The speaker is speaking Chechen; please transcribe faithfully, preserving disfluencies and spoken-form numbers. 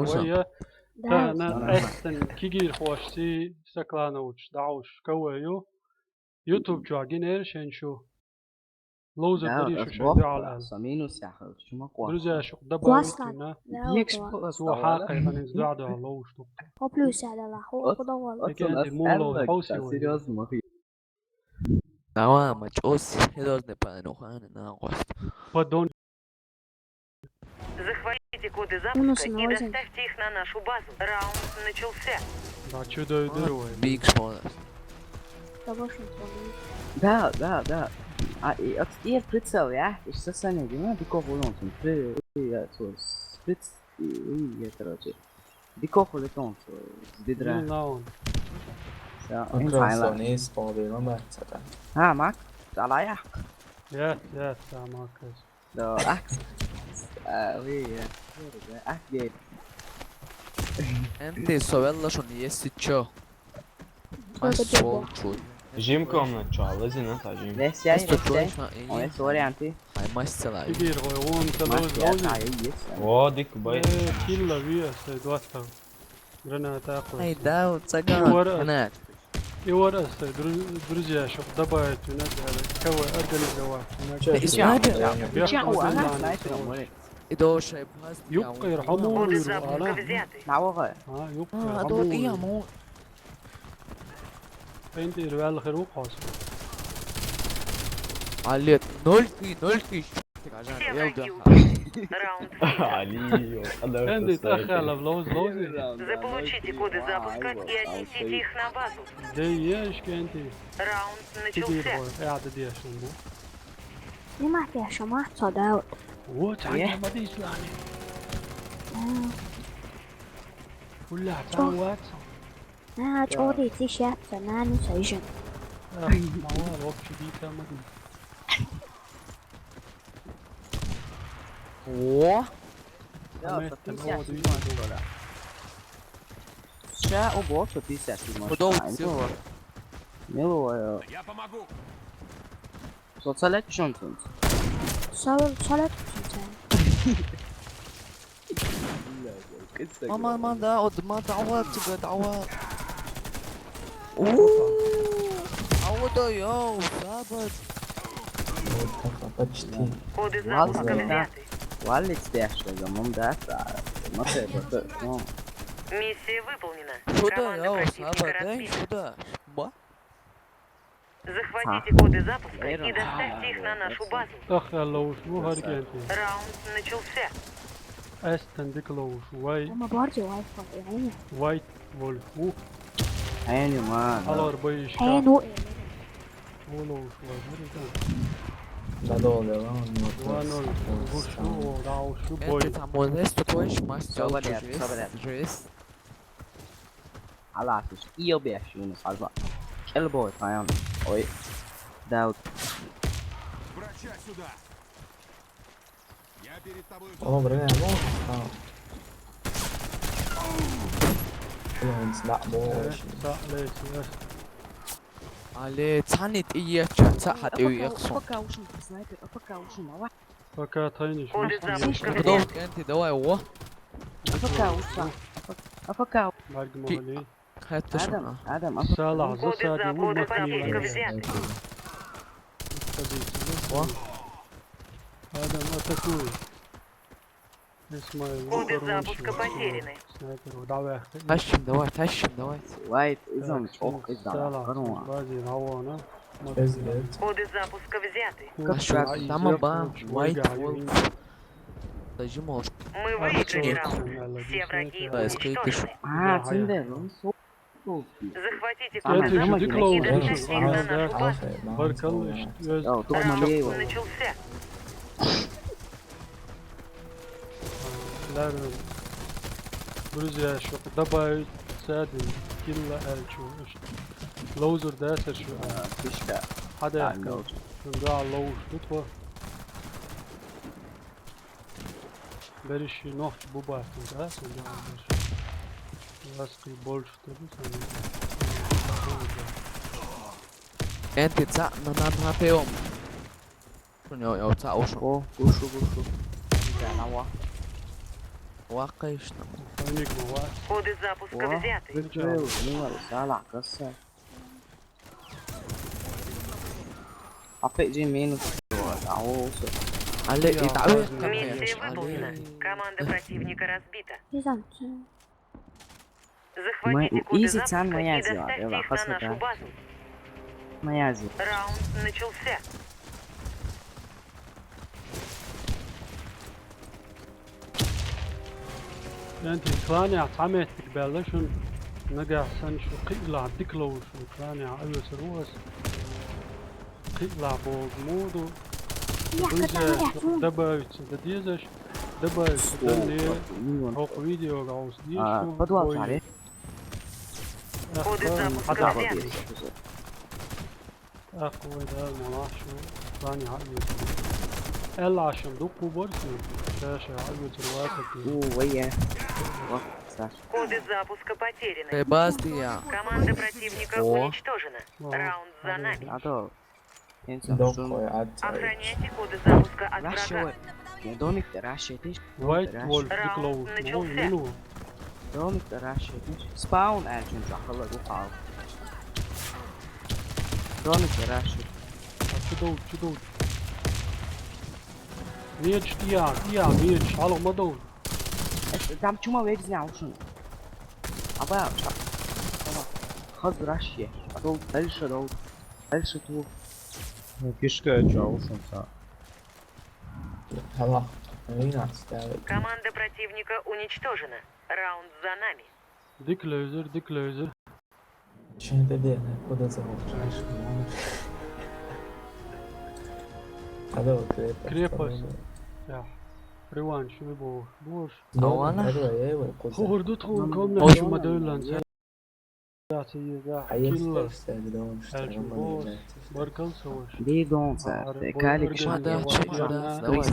Вай, я, тахана эстан кигирхошций Сокланович дӀауш каваю. YouTube чу гинер шен шу. Лоузер дари шу шен дуьхьал аьлла. Са минус яхар, чу ма къоах. Друзья, шу добавить вина. Екш просто. Цо хьакхай ханин дуьхьа дуьхьа лоуш ду. Хо плюс я дала, хо, хо довол. Оцу нас аьлла, серьёзно, ма хи. Давай, ма чёс, серьёзно, парень, ухаан, на, гост. Подон. Захватите коды запуска и доставьте их на нашу базу. Раунд начался. Да, чё даю, даю, ой. Биг шмонас. Да, да, да. А, и от стир прицел, я? И что с вами, Дима? Биков улонсун. При, при, я, то, сприц, и, и, я, короче. Биков улетон, то, с бедра. Ну, на он. Да, он красный, не исполнил, он бахцата. А, Мак? Алая? Я, я, да, Мак. Да, ах. А, oui, я. Ах, гей. Энди совелла шун, если чё. Ай, сол чуй. Жим комнат чуала, зина, та жим. Весь я, весь я. Он есть варианты. Ай, мастер, ай. Игорь, ой, он, мастер, ай, есть. О, дик бай. Э, килла, ви, э, двадцать. Граната, ай, да, цаган. Граната. И вот это, дру-, друзья, чтоб добавить, надо кого организовать. Чё, снайпер? Чё, ага, снайпер, мой. И дальше, юккъер хьо муха виру, ала? Навагъа. А, юккъер хьо муха виру. Пентир ваьлла хир ву кхоз. Алет, ноль три, ноль три. Все враги убиты. Раунд. Али, ё, а да, энди тахала, лоз, лоз. Заполучите коды запуска и отнесите их на базу. Да ешки, энди. Раунд начался. Я да дешан, да? Нема дешан, ма цо да. Вот, а я ма дислани. Хуля, там вот. А, чё ты, ты щас, она, ну, сойжен. А, мало, вообще, дика, ма дислани. О! Да, подписывайся, что ли? Ща, ого, подписывайся, что ли? Куда уцело? Милая. Я помогу. Со цалет чонтон. Со цалет чонтон. Мама, мама, да, от, ма, дава, тига, дава. Уу, ава да, йоу, сабат. Вот так, почти. Коды запуска взяты. Валик, спящий, за мом, да, са, ма, ты, вот, ну. Миссия выполнена. Сюда, йоу, сабат, эй, сюда. Ба? Захватите коды запуска и доставьте их на нашу базу. Таххал ловуш ву хӀара кӀентий. Раунд начался. Эстан дика ловуш ву вай. Ма барди вай фа, яйни. Вайт волуш ву. Хьеню, ма. Алор бай ишка. Хьеню. Ву ловуш вай, хӀара кӀентий. Надолго, ладно, вот. Два ноль. Гуш ву, да, уш ву бой. Это там вот здесь такой же мастер. Всё в порядке, всё в порядке. Жесть. Хьаласаш, ио беш юнус хьаза. КӀелбой тхьайан. Ой. Дауд. Врача сюда! Я перед тобой. О, бля, ну, а. Блин, да, больше. Э, да, лейтс, э. Але цани тӀееча, ца хьатӀеви яхсо. АПК ушин, снайпер, АПК ушин, ава. Пока тайниш. Коды запуска взяты. Куда кӀентий, давай, о. АПК уса. АПК. Барг могли. Хатта шуна. Адам, Адам, АПК. Салах, засади, коды запуска взяты. О. Адам, атакуй. Исмаил, коды запуска потеряны. Снайпер, давай. Тащим, давай, тащим, давай. Вайт, изам, ох, изам. Салах, бази, равона. Коды запуска взяты. Кашук, там оба, White Wolf. Даже можешь. Мы выиграли раунд. Все враги уничтожены. А, цинде, ну, со-, Захватите коды запуска и доставьте их на нашу базу. Раунд начался. Ларин. Друзья, шу добавить садин килла элчу. Лоузер да, сэр, шу. А, фишка. Хьада яхка. Шун дуа лоуш тут во. Бериши нохч бубату, да, сан дуа бериши. Ласки больше туду, сан. Энти ца, на, на, на, пеом. Шун, йо, йо, ца, ошо. О, гушу, гушу. Да, на, ва. Вакъа иштта. Фаниг ма ва. Коды запуска О, взяты. Вичел, ну, да, ла, касса. Опять же минус. А, о, всё. Але Я и давай обязан Миссия капец, выполнена. але. Команда противника разбита. Не знаю, что. Захватите Мы коды изи цан запуска моя и взяла, доставьте я их на нашу хасата. Базу. Моя взяла. Раунд начался. Янти кланя цхьа меттиг баьлла шуна. Нагахь санна шу кхиъла дика лову шуна кланя Ӏоьцур ву ас. Кхиъла богӀу муду. Друзья, добавиться да дезаш. Добавиться да не. ХӀокху видео гӀовс дезаш. А, подвал царе. Коды запуска Подвал взяты. царе. Аккуй да, малаш шу кланя Ӏоьцур. Элла шам дукку борсу. Ша ша Ӏоьцур вацат. У, вая. Вот, Саш. Коды запуска потеряны. Э, Бастия. Команда противника О. Уничтожена. О, Раунд за хорошо. нами. А то. Инсан шун. Доккхой ад цари. Охраняйте коды запуска от врага. Рашивай. Домик да раши, тиш. Вайт Вольф дика лову. Раунд начался. Ой, ну. Домик да раши, тиш. Спаун аьлчун чохала гухал. Домик да раши. А чу дов, чу дов. Меч тия, тия, меч, хьалха ма дов. Там чума вебзнял шун. Аба, ша. Хаз раши. А дол дальше дол. Дальше ту. Ну, кишка чу алушун са. Хьалха. Вина ставит. Команда противника уничтожена. Раунд за нами. Дика левзар, дика левзар. Чем ты бедный? Куда ты хочешь? Надо вот крепость. Крепость. Я. Реванш, любовь. Боже. Ну, Ана? надо, я его куда? Хурду тхун комна Ой, шума дойлан. Яца ега. А если Килла. ты всё, где он, что Ачу он боже. является? Баркал саваш. Бегон са. Калик Баркал шан. Мадачи, саваш. давай.